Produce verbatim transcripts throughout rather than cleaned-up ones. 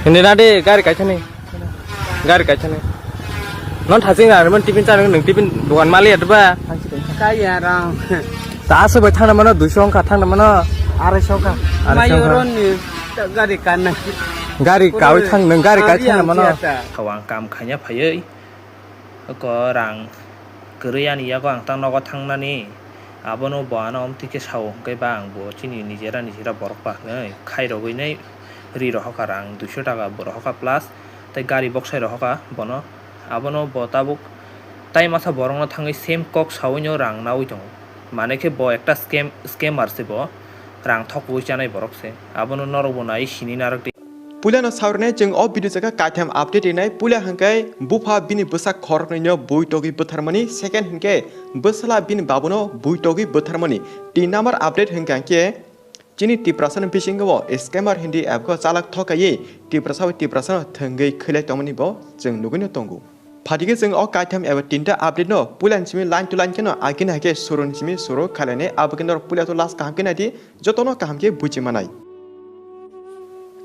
Hindi na de, gari kaisa ni. Gari kaisa ni. Non thaching na, mon tiffin cha nung tiffin dogan mali ya ba. Kaya rang. Ta aso bai thang na mano duiso wngkha, thang na mano arai so wngkha. Arai so wngkha. Mayoron ni gari kanna. Gari kawi thang nung, gari kai thang na mano. Kawang kam khanya phayoi. Ko rang kwrwi ani yago ang ta nogo thangnani, abono bo ano omtwi khe sao, hwnkhe ba ang bo chini nijera nijera borok ba hwnwi khairogwi nai ri rohokha rang duiso taka bo rohokha plus tei gari boksai rohokha bono, abono bo tabuk tai masa borokno thangwi same kok saui no rang naui tongo, mane khe bo ekta scam, scammer se bo, rang thokwi chanai borok se, abono norok bo nai sini narwk di. Puila no saurne chwng o video jaga kaitham update rinai. Puila hwnkhe bupha bini bwsa khoroknwi no bui togwi bwtharmani, second hwnkhe bwsala bini babuno bui togwi bwtharmani. Tin number update hwnkhe hwnkhe chini Tiprasa ni bisingo scammer hindi app kho chalak thokaiwi Tiprasa bai Tiprasa no thwngwi khwlai tongmani bo chwng nugwi no tongo. Phatikhe chwng o kaitham eba tinta update no puila ni simi line to line kheno agini hai khe suru ni simi suru khailani, abo khe norok puila to last kaham khe naidi, jotono kaham khe buji manai.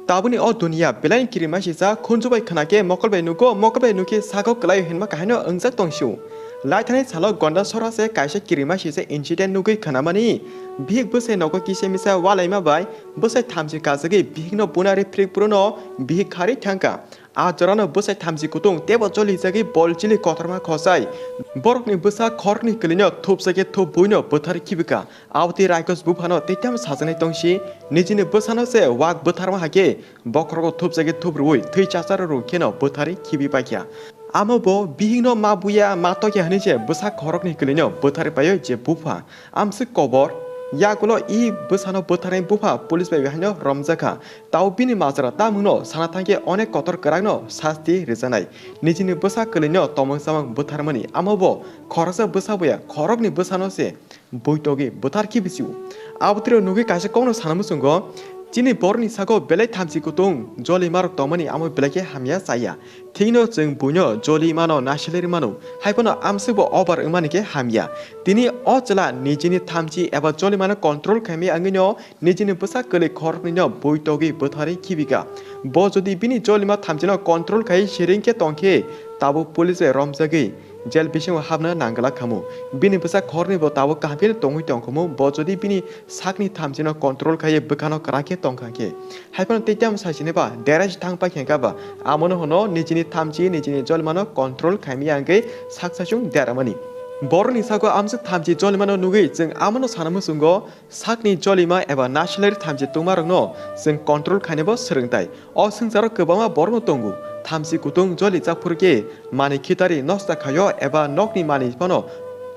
Tabukni o duniya belai kirima sisa, khunju bai khna khe mokol bai nugo, mokol bai nukhe sago kwlai hinma kahaino wngjak tong sio. Laithani salo Gonda sora se kaisa kirima sisa incident nugwi khnamani. Bihik bwsai nogo kisa misa walaima bai bwsai thamchi kachagwi bihikno buna ri phrik phuru no bihik kharwi thangkha. A jorano bwsai thamchi kutung tebo cholijagwi bol chili kotorma khosai. Borokni bwsa khoroknwi kwlwino thupsa khe thup buino bwtharwi khibika. Abotwi Raikos buphano tei tamo sajaknai tongsi, nijini bwsano se wak bwtharma hakhe bokhorogo thupsa khe thup rwui thwi chacharo rw kheno bwtharwi khibi paikha. Amo bo bihikno ma buya ma tokya hwnwi se bwsa khoroknwi kwlwino bwtharwi paio je bupha. Amswk kobor, yagulo i bwsano bwtharnai bupha police bai haino romjakha. Tao bini majra tamungno sana thangkhe onek kotor kwrakno sasti rwjanai. Nijini bwsa kwlwino tomong chamang bwtharmani, amo bo khoroksa bwsa boya khorokni bwsano se buitogwi bwtharkhe bisio. Abotwiro nugwi kaisa kokno sana muchungo, chini borokni sago belai thamchi kutung jolimarok tongmani amo belai khe hamya chaya. Thikno chwng buino joli mano, nasilari mano, hai phano amswkbo over wngmani khe hamya. Tini o chwla nijini thamchi eba joli mano control khaimaya wngwino nijini bwsa kwlwi khoroknwino buitogwi bwtharwi khibika. Bo jodi bini jolima thamchino control khai siring khe tongkhe, tabuk police bai romjagwi jail bisingo hapna nangwlak khamu. Bini bwsa khoroknwi bo tabuk kaham khe tongwi tongkhamu. Bo jodi bini sakni thamchino control khaiwi bwkhano kwrak khe tongkha khe, hai phano tei tamo saichini ba dera se thang paikha khe ba, amono hwno nijini thamchi nijini jolimano control khaimaya hwnkhe sak saichung deramani. Borokni sago amswk thamchi jolimano nugwi chwng amono sana muchungo sakni jolima eba nasilari thamchi tungmarokno chwng control khainabo swrwngtai. O swngcharo kwbangma borokno tongo, thamchi kutung jolijak phuru khe manwi khitari nosta khaio eba nokni manwi phano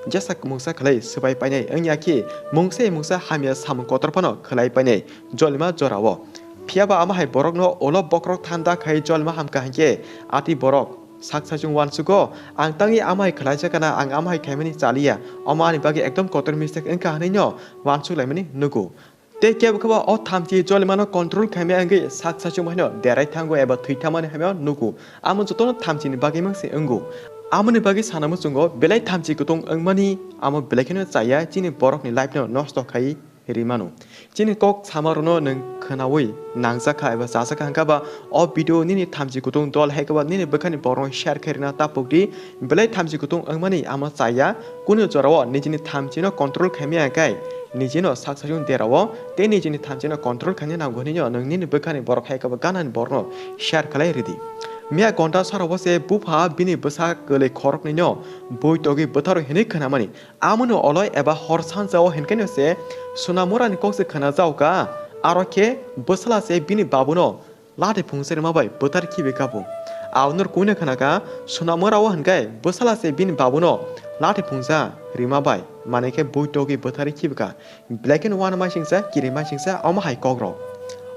jesa mungsa khlai swbai painai wngya khe mungsa mungsa hamya samung kotor phano khlai painai jolima jorao. Phiyaba amo hai borokno ulo bokhorok thanda khai jolima hamkha hinkhe ati borok sak saichung uansugo, ang tangwi amo hai khlaijak kana, ang amo hai khaimani chaliya, omo ani bagwi ekdom kotor mistake wngkha hwnwi no uansuk laimani nugo. Tei kebo kebo o thamchi jolimano control khaimaya wngwi sak saichung baino derai thango eba thwi thangmani hamya nugo. Amo jotono thamchini bagwi mangse wngo. Amoni bagwi sana muchungo belai thamchi kutung wngmani amo belai kheno chaya chini borokni life no nosto khai rimano. Chini kok samarokno nwng khwnaui nangjakha eba chajakha hwnkha ba o video nini thamchi kutung dol hai khe ba nini bwkhani borokno share khai rwna tapuk di. Belai thamchi kutung wngmani amo chaya, kunu jorao nijini thamchino control khaimaya khe nijino sak saichung derao tei nijini thamchino control khaina nango hwnwi no nwng nini bwkhani borok hai khe ba ganani borokno share khlai rwdi. Miya gonta sarao se bupha bini bwsa kwlwi khoroknwino buitogwi bwtharo hwnwi khwnamani. Amoni oloi eba hor sanjao hinkhe no se Sunamurani kok se khwnajaoka, aro khe bwsala se bini babuno lathi phungsa rima bai bwthar khibi kha bo. Aonor kuino khwnakha, Sunamura o hinkhe bwsala se bini babuno lathi phungsa rima bai, manwi khe buitogwi bwtharwi khibi kha. Black and one maisingsa, kiri maisingsa, omo hai kokrok.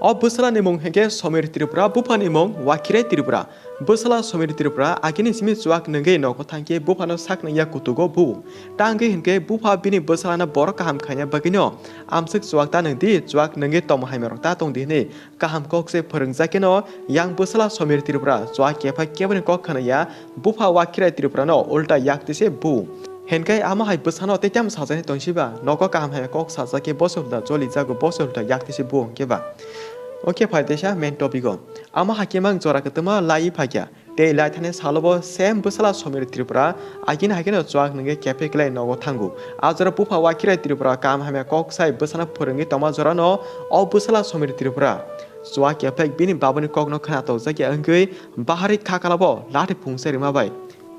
O bwsala ni mung hinkhe Somir Tripura, bupha ni mung Wakhirai Tripura. Bwsala Somir Tripura agini simi chuak nwngwi nogo thangkhe buphano sak nangya kutugo bu. Tangwi hinkhe bupha bini bwsalano borok kaham khaina bagwino amswk chuak ta nwngdi, chuak nwngwi tongma hamya rok ta tongdi hwnwi kaham kok se phwrwngjak kheno yang bwsala Somir Tripura chuak kephai keboni kok khwnaya, bupha Wakhirai Tripurano ulta yak twi se bu. Hinkhe amo hai bwsano tei tamo sajani tongsiba nogo kaham hamya kok sajak khe boso ulta joli jago, boso ulta yak twi se bu hinkhe ba. Oke phai teisa main topic o. Ama hakhe mang jora kwtwma lai phaikha. Tei lai thani salo bo same bwsala Somir Tripura agini haikhe no chuak nungwi kephek lai nogo thango. A jora bupha Wakirai Tripura kam hamya kok sai bwsano phwrwngwi tongma jorano o bwsala Somir Tripura chuak kephek bini babuni kokno khna tokjakya wngwi bahari khakalabo lathi phungsa rima bai.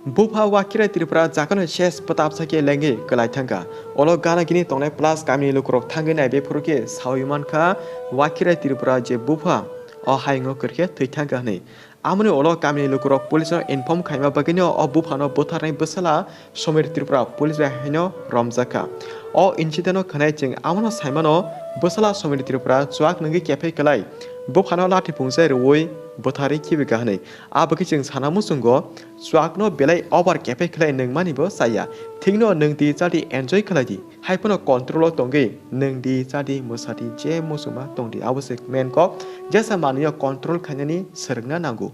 Bupha Wakirai Tripura jakano ses pwtapsa khe lengwi kwlai thangkha. Olo gana gini tongnai plus kamini lukurok thangwi nai bephuru khe sawi mankha Wakirai Tripura je bupha o hayungo kwrwikhe thwi thangkha hwnwi. Amoni ulo kamini lukurok police no inform khaima bagwino o buphano butharnai bwsala Somir Tripura police bai haino romjakha. O incident no khwnai chwng amono saimano bwsala Somir Tripura chuak nungwi kephek kwlai buphano lathi phungsa rwui butharwi khibika hwnwi. Abokhe chwng sana muchungo chuakno belai over kephek khlai nungmani bo chaya. Thikno nungdi chadi enjoy khlaidi. Haiphano control o tongwi nungdi chadi mwsadi je muchungma tongdi abo se main kok. Jesa manwio control khainani swrwngna nango.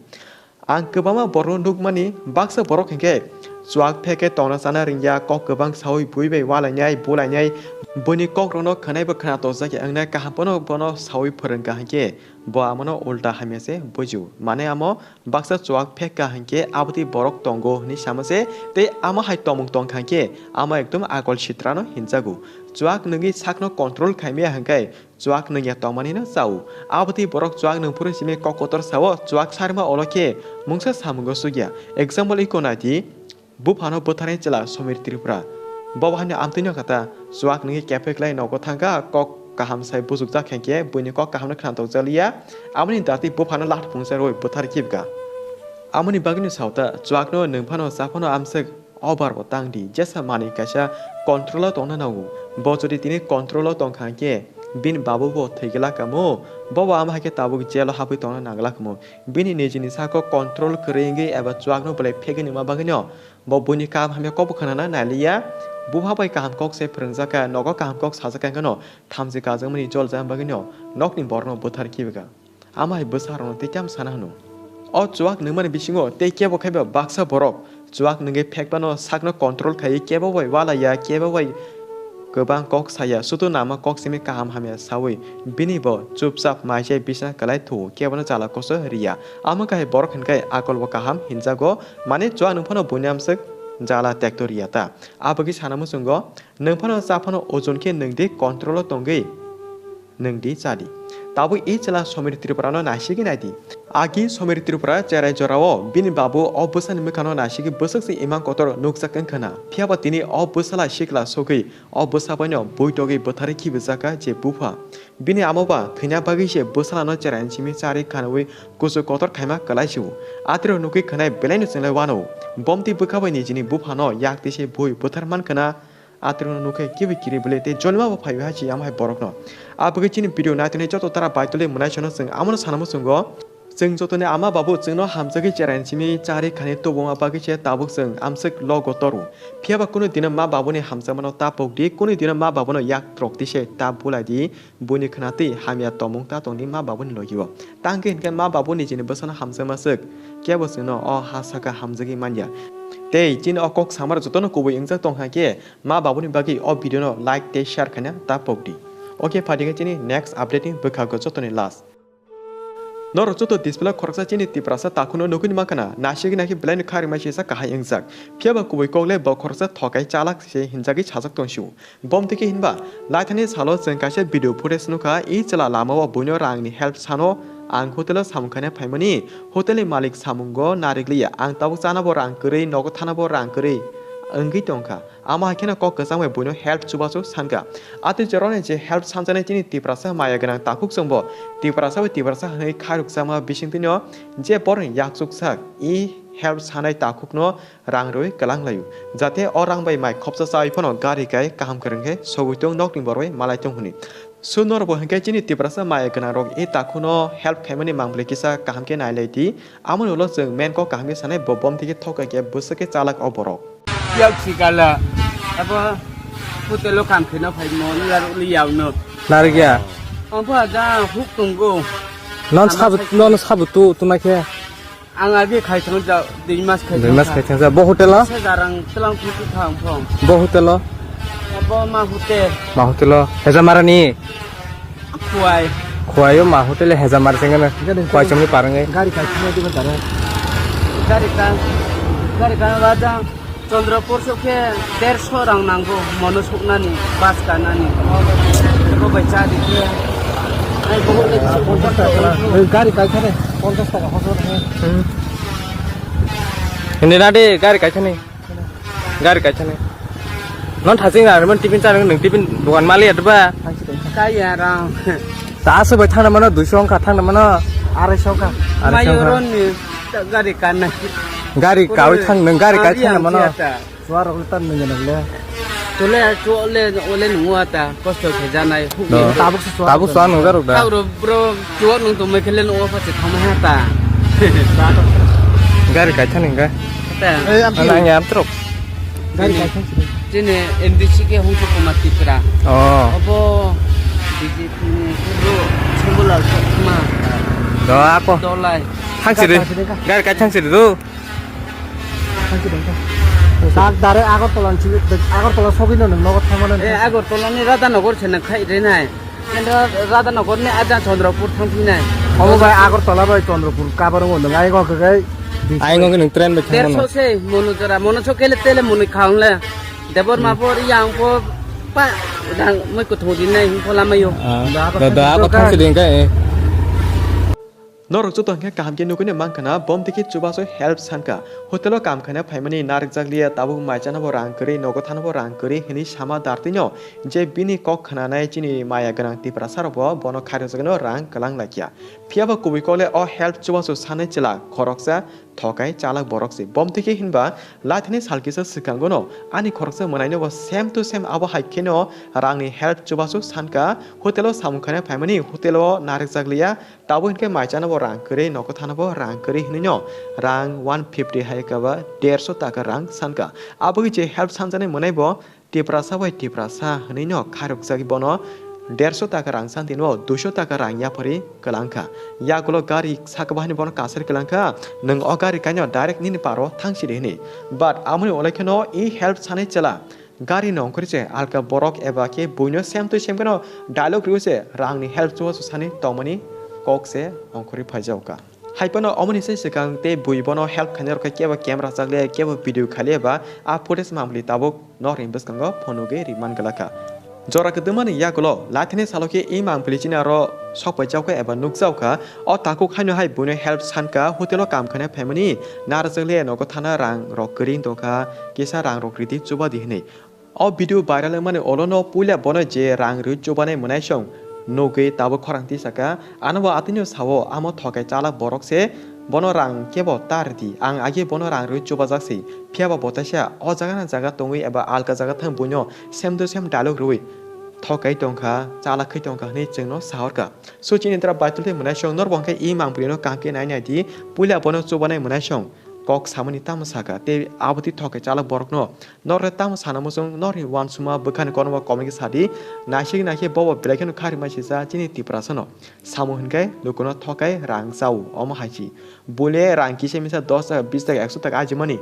Ang kwbangma borokno nukmani baksa borok hinkhe chuak phekhe tongna chana ringya kok kwbang sawi bui bai walainai bulainai buini kokrokno khwnaibo khna tojak ya wngnai kaham phano bono sawi phwrwngkha hinkhe bo amono ulta hamya se buju mane amo baksa chuak phekka hinkhe abotwi borok tongo hwnwi sama se tei amo hai tongmung tongkha hinkhe amo ekdom akol sitrano hinjago chuak nungwi sakno control khaimaya hinkhe chuak nungya tongmani no chao. Abotwi borok chuak nungphuru simi kok kotor sao, chuak sarima olo khe mungsa samungo sugya. Example iko naidi, buphano bwtharni chwla Somir Tripura. Bobo haino amtwino kata chuak nungwi kephek lai nogo thangkha, kok kaham sai bujukjak khenkhe buini kok kahamno khna tokjaliya. Amoni dati buphano lath phungsa rwi bwthar kibga. Amoni bagwino saota chuakno nungphano chaphano amswk. Obar bo tang di, jesa manwi kaisa control o tongna nango. Bo jodi tini control o tongkha hinkhe bini babu bo thwigwlak kamo. Bobo ama hai khe tabuk jail o habwi tongna nanglak kamo. Bini nijini sako control kwrwi wngwi eba chuakno belai phegwi nungma bagwino bo buini kaham hamya kokbo khwnana nailiya. Bupha bai kaham kok se phwrwngjak kha, nogo kaham kok sajak kha hinkhe no thamchi kajakmani jol jagani bagwino nokni borokno bwthar kibika. Ama hai bwsarokno tei tamo sana hwno. O chuak nungmani bisingo tei kebo khaiba baksa borok chuak nungwi phekbano sakno control khaiwi kebo bai walaiya, kebo bai kwbang kok saya, sutu nama kok simi kaham hamya sawi bini bo chupchap maisai bisna kwlai thuo, kebono chala koso riya. Amo kahai borok hinkhai akolbo kaham hinjago, mane chuak nungphano buini amswk jala tekto riya ta. Abogwi sana muchungo, nungphano chaphano ojon khe nungdi control o tongwi. Nwng di cha di. Tabuk i chwla Somir Tripura no naisigwi nai di. Agi Somir Tripura cherai jorao bini babu o bwsani mwkhang no naisigwi bwswk se imang kotor nukjak wngkha na. Phiya ba tini o bwsala sikla sogwi o bwsa bai no buitogwi bwtharwi khibijak kha je bupha. Bini amo ba thwina bagwi se bwsala no cherai simi charwi khanwi kuchuk kotor khaima kwlai si o. Atwrwk nukwi khwnai belai no chwnglai uanw. Bomtwi bwkha bai nijini bupha no yak twi se bui bwthar man khna. Atwrwngno nukhe kibi kiri bwle tei jolima bo phaiwi hai chiyam hai borokno. Abagwi chini video naitoni joto tara baitolwi mwnaisano chwng amono sana muchungo. Chwng jotoni ama babu chwngno hamjagwi cherai simi chari khani tubuma bagwi se tabuk chwng amswk logo toru. Phiyaba kunu dino ma babuni hamjakmano ta pokdi, kunu dino ma babuno yak trokti se ta bulaidi. Buini khwnatwi hamya tongmung ta tongdi ma babuni logio. Tangkhe hinkhe ma babu nijini bwsano hamjakma swk, kebo chwngno o ha saka hamjagwi manya. Tei chini o kok samar jotono kubui wngjak tongkha khe ma babuni bagwi o video no like tei share khaina ta pokdi. Oke phaidi khe chini next update ni bwkhago jotoni last. Norok joto display khoroksa chini Tiprasa takhuno nugwi mankha na, naisik naikhe belai no kharima sisa kahai wngjak. Phiyaba kubui kok le bo khoroksa thokai chalak se hinjagwi sajak tongsiu. Bomtwi khe hinba, laithani salo chwng kaisa video footage nukha, i chwla lamao buino rangni help sano ang hotelo samung khaina phaimani, hotelni malik samungo narikliya, ang tabuk chanabo rang kwrwi, nogo thanabo rang kwrwi wngwi tongkha. Amo hai kheno kok kwchang bai buino help chubachu sankha. Atwi jorani je help sanjaknai chini Tiprasa maya gwnang takhuk chwngbo Tiprasa bai Tiprasa hwnwi khairokjakma bisingtwino je borokni yakchuk sak i help sanai takhukno rang rwui kwlang laio, jate o rang bai mai khopsa chaui phano gari kai kaham kwrwng khe sogwi tong nokni borok bai malai tong hwnwi. Swi norok bo hinkhe chini Tiprasa maya gwnang rok e takhuno help khaimani mang bwlwi kisa kaham khe nai lai di. Amoni ulo chwng main kok kaham khe sanai bo bom thike thok khe bwswk khe chalak o borok. Yak sikala abo hotel o kam kheno phai mo nila rok li yau no. Narikya. Ang pha ja huk tunggo. Non Ama sabu sai- non sabu tu tu mai khe. Ang agi khai thang ja dui mas khai Dui mas khai thang ja. Bo hotel o? Se jarang tlang thu thu thang phong. Bo hotel o? Bo ma hotel. Ma hotel o. Heja marani. Kuai. Kuaio ma hotel heza mar sengana. Kuai chomni parang e. Gari kaisa ma diba dara. Gari ka, gari ka wajang. Chandrapur sokhe derso rang nango, mono soknani, bus kanani. Eko bai cha di khe. Ai, bohol le kisa ponchash taka. Ei, gari kaikha de, ponchash taka hoso de. Hmm. Hindi na de, gari kaikha ni. Gari kaikha ni. Non thasing na, mon tiffin cha nang tiffin dogan mali adba. Kaya rang. Ta aswk bai thangna mano, duiso wngkha thangna mano. Arai songkha. Arai songkha. Mayoronni gari kanna. Gari kawi thang, nang gari kai thangna mano. Suarok le tan nang nang le. Tole, tole, ole nungo ata, kosto khe janai. No. Tabuk se suarok. Tabuk suarok nang jarok da. Tabuk bro, chuo nung tongmai khe le nungo pha se thangmai ha ta. Gari kai thang nang ga. Ta. Ei, am nang ya am trok. Gari kaisa sidi. Chini M D C ke Hongsu Kumar Tripura. Oh. Obo B J P ni bro, Sambulal Chakma. Do ako. Dolai. Thang sidi. Kaisa sidi ka. Gari kai thang sidi do. Thang sidi ka. Dak dare Agartala ni sidi, Agartala sogwi no nang nogo thangmano. Eh, Agartala ni Radhanagar se nang khai rinai. Kendra Radhanagar ni aja Chandrapur thang phinai. Obo bai Agartala bai Chandrapur kabar wng nang ai go khe. Ai go nang train bai thang. Derso se mono jora, mono so kele tele mono khaung le. Debor mabor yang po pa dang moi ko thodi nai hing pola mayo. Ah, da da ako thang sidi ka. Norok joto hwnkhe kaham khe nugwi mankha na, bom dikhe chubachu help sanka. Hotel o kam khaina phaimani narwkjak liya, tabuk mai chana bo rang kwrwi, nogo thana bo rang kwrwi hinwi sama dartwino je bini kok khnanai chini maya gwnang Tiprasa rokbo bono khairokjagwino rang kwlang laikya. Phiyaba kubui kok le o help chubachu sanai chwla khoroksa thokai chalak borok se. Bom dikhe hinba laithani sal kisa swkango no ani khoroksa mwnaino bo same to same abo hai kheno rangni help chubachu sanka. Hotel o samung khaina phaimani hotel o narwkjak liya. Tabuk hinkhe mai chana bo rang kwrwi, nogo thana bo rang kwrwi hinwi no rang one fifty hai khe ba derso taka rang sanka. Aboni je help sanjani mwnai bo Tiprasa bai Tiprasa hinwi no kharokjagwi bono derso taka rang santino duiso taka rang yapharwi kwlangkha. Yagulo gari saka bahini bono kasari kwlangkha, nwng o gari kaino direct nini paro thangsidi hinwi. But amoni olai kheno i help sanai chwla. Gari no ongkhorwi se alka borok eba khe buino sem twi sem kheno dialogue rwi se rangni help chubachu sani tongmani kok se ongkhorwi phaijago ka. Hai phano omoni se swkang tei bui bono help khainai rok khe kebo camera chakle kebo video khaile ba a footage mangpili tabuk norni bwskango phunugwi rimang glak kha. Jora kwdwmani yagulo laithani salo khe i mangpili chini aro sok paijak kha eba nukjak kha. O takhuk haino hai buino help sanka hotel o kam khainai phaimani narwkjak le nogo thana rang rok kwrwi tongkha. Kisa rang rok ridi chubadi hinwi. O video viral wngmani olono puila bono je rang rwi chubanai mwnaisong nugwi tabuk khorang tisaka. Ano bo atwino sao, amo thokai chalak borok se, bono rang kebo ta ridi, ang agi bono rang rwi chubajak se. Phiyaba bo teisa o jaga na jaga tongwi eba alka jaga thang buino sem to sem dialogue rwi thokai tongkha, chalak khai tongkha hinwi chwngno sahorkha. So chini dra baitul tei mwnaisong norbo hwnkhe i mangpili no kaham khe nai nai di, puila bono chubanai mwnaisong kok samani tamo saka tei abotwi thokai chalak borokno norre tamo sana muchung norni uansukma bwkhani kono comment khe sadi naisik naikhe bobo belai kheno kharima sisa chini Tiprasa no samo hinkhe lukuno thokai rang chao omo hai si bule rang kisa misa dos taka bis taka ekso taka ajimani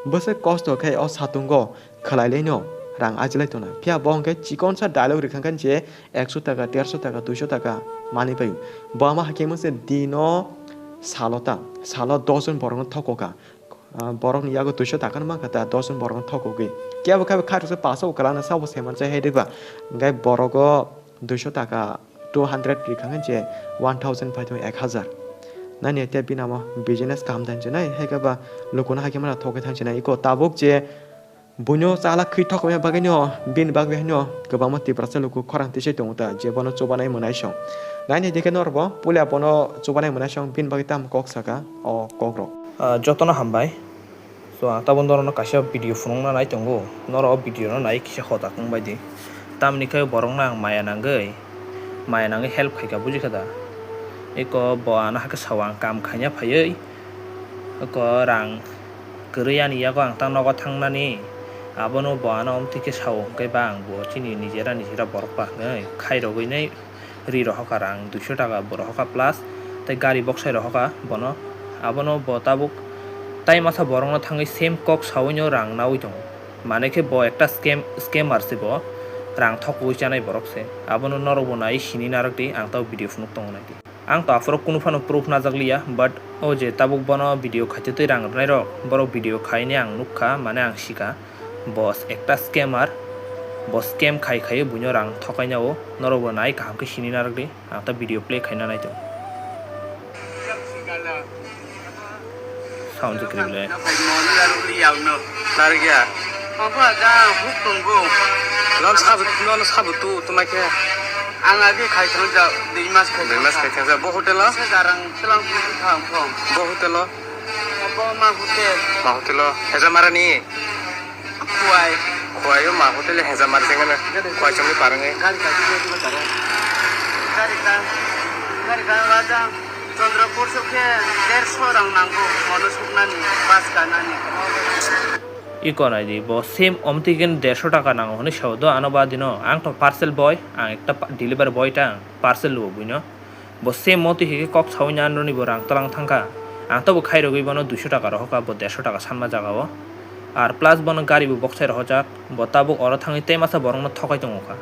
bwswk kosto khe o satungo khwlailaino rang ajilai tona. Phiya bo hwnkhe chikonsa dialogue rwkha khe je ekso taka, derso taka, duiso taka manwi pai. Bo ama hakhe mungse dino salo ta, salo dos jon borokno thokoka. Ah, borokni yago duiso taka no mankha ta, dos jon borokno thokogwi. Kebo khe kharoksa paso kwlangna sabo se mansa hai diba. Hwnkhe borogo duiso taka, two hundred rikha khe je one thousand phai thung ek hazar. Nani te bini amo business kaham thansinai, hai khe ba lukuno hai khe mano thok khe thansinai. Iko tabuk je buino chala khwi thok ya bagwi no, bini bagwi haino kwbangma Tiprasa luku khorang tisai tongo ta, je bono chubanai mwnaisong. Nani dikhe norbo puila bono chubanai mwnaisong bini bagwi tamo kok saka o kokrok. Ah, jotono hambai. So, ang tabuk norokno kaisa video phunukna nai tongo. Norok o video no nai kisa hoda wng bai di. Tamni khe borokno ang maya nangwi, maya nangwi help khaikha, bujikha da? Eko bo ano hakhe sao ang kam khaina phaiwi. Eko rang kwrwi ani yago ang ta nogo thangnani. Abono bo ano omtwi khe sao, hwnkhe ba ang bo chini nijera nijera borok ba hwnwi khairogwi nai. Ri rohorkha rang duiso taka bo rohorkha plus tei gari boksai rohorkha bono. Abono bo tabuk tai masa borokno thangwi same kok sawi no rang nawi tongo. Mane khe bo ekta scam, scammer se bo. rang thokwi chanai borok se. Abono norokbo nai sini narwk di, ang tabo video phunuk tongo nai di. Ang to aphuru kunu phano proof najak liya, but o je tabuk bono video khaitwi twi rang rwnai rok, borok video khaini ang nukha, mane ang sikha, bo ekta scammer, bo scam khai khai buino rang thokaina o, norokbo nai kaham khe sini narwk di. Ang ta video play khaina nai tongo. Sound se kwrwi le. Narwkya. Nono sabo, nono sabo tu, tu mai khe. Ang agi khai thang ja, dui mas khai thang ja. Dui mas khai thang ja. Bo hotel o? Se garang tlang phang phang. Bo hotel o? Bo ma hotel. Ma hotel o. Heja marani? Khwai. Khwai o ma hotel heja mar jengana. Khwai chongni parangwi. Gari ka, gari ka, gari ka, gari ka, wajang. Chandrapur sokhe derso rang nango, mono suknani, bus ganani. Iko nai di, bo same omtigen derso taka nango hwnwi sao do, ano badino. Ang to parcel boy, ang ekta pa-, delivery boy ta, parcel luo buino. Bo same moti hike kok sawi nani roni bo rang tlang thangkha. Ang to bo khairogwi bono duiso taka rohorkha, bo derso taka sanma jaga o. Ar plus bono gari bo boksai rohorjak, bo tabuk oro thangwi tei masa borokno thokai tongokha.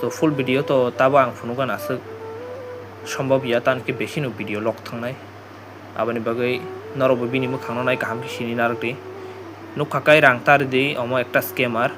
So full video to tabo ang phunukgana aswk sombhob ya, tamo khe besi no video log thangnai. Aboni bagwi norokbo bini mwkhangno nai kaham khe sini narwk di. Nukha kai rang tari di, omo ekta scammer.